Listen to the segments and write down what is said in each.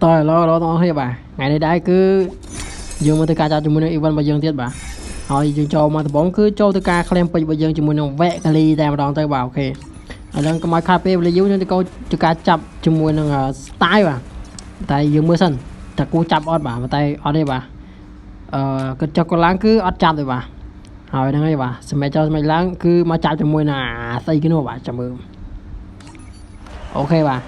តើឥឡូវឥឡូវទាំងអស់គ្នាបាទថ្ងៃនេះដែរគឺយើងមកធ្វើការចាប់ជាមួយនឹង event របស់យើងទៀតបាទហើយយើងចូលមកដំបូងគឺចូលទៅការ claim ពេជ្ររបស់យើងជាមួយនឹងវ៉េកាលីតែម្ដងទៅបាទ OK ឥឡូវកុំឲ្យខាតពេលវេលាយូរយើងទៅកោទៅការចាប់ជាមួយនឹង style បាទតែយើងមើលសិនតើគូចាប់អត់បាទតែអត់ទេបាទអឺគិតចុះកឡើងគឺអត់ចាប់ទេបាទហើយហ្នឹងហើយបាទសម្រាប់ចូលសម្រាប់ឡើងគឺមកចាប់ជាមួយនឹងអាស្អីគេនោះបាទចាំមើល OK បាទ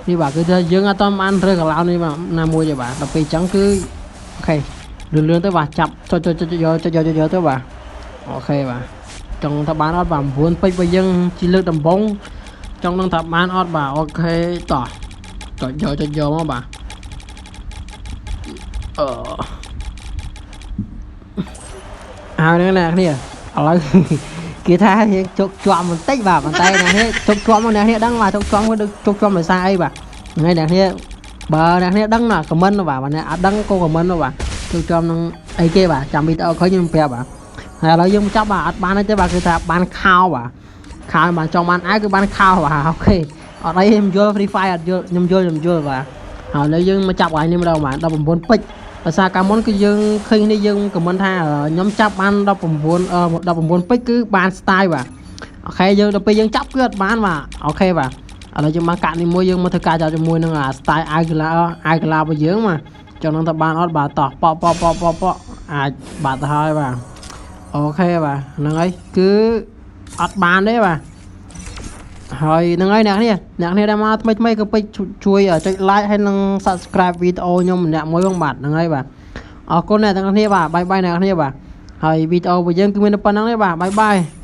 នេះបាទគឺថាយើងអត់តាមបានរើកឡោនេះបាទណាមួយទេបាទដល់ពេលអញ្ចឹងគឺ OK លឿនលឿនទៅបាទចាប់ចុចចុចចុចយកចុចយកចុចយកទៅបាទ OK បាទចង់ថាបានអត់បាទ9ពេជ្ររបស់យើងជាលើកដំបូងចង់នឹងថាបានអត់បាទ OK តោះចុចយកចុចយកមកបាទអឺហើយហ្នឹងអ្នកគ្នាឥឡូវគេថាយើងជោគជាប់បន្តិចបាទប៉ុន្តែអ្នកនេះជោគជាប់មកអ្នកនេះដឹងបាទជោគជាប់គឺជោគជាប់ដោយសារអីបាទហ្នឹងហើយអ្នកនេះបើអ្នកនេះដឹងណា comment បាទបើអ្នកអត់ដឹងក៏ comment បាទជោគជាប់នឹងអីគេបាទចាំវីដេអូក្រោយខ្ញុំប្រាប់បាទហើយឥឡូវយើងចាប់បាទអត់បានទេបាទគឺថាបានខោបាទខោបាទចង់បានអាវគឺបានខោបាទ OK អត់អីខ្ញុំយល់ Free Fire អត់យល់ខ្ញុំយល់ខ្ញុំយល់បាទហើយឥឡូវយើងមកចាប់កន្លែងនេះម្ដងបាទ19ពេជ្រភាសាកាលមុនគឺយើងឃើញនេះយើង comment ថាខ្ញុំចាប់បាន19 19ពេជ្រគឺបាន style បាទ OK យើងដល់ពេលយើងចាប់គឺអត់បានបាទ OK បាទឥឡូវយើងបានកាក់នេះមួយយើងមកធ្វើការចាប់ជាមួយនឹងអា style អាវកីឡាអាវកីឡារបស់យើងបាទចង់នឹងថាបានអត់បាទតោះប៉ប៉ប៉ប៉ប៉អាចបាត់ទៅហើយបាទ OK បាទហ្នឹងហើយគឺអត់បានទេបាទហើយហ្នឹងហើយអ្នកនេះអ្នកនេះដែលមកថ្មីថ្មីក៏ពេចជួយចុច like ហើយនិង subscribe វីដេអូខ្ញុំម្នាក់មួយផងបាទហ្នឹងហើយបាទអរគុណអ្នកទាំងអស់គ្នាបាទ bye bye អ្នកគ្នាបាទហើយវីដេអូរបស់យើងគឺមានតែប៉ុណ្្នឹងទេបាទ bye bye។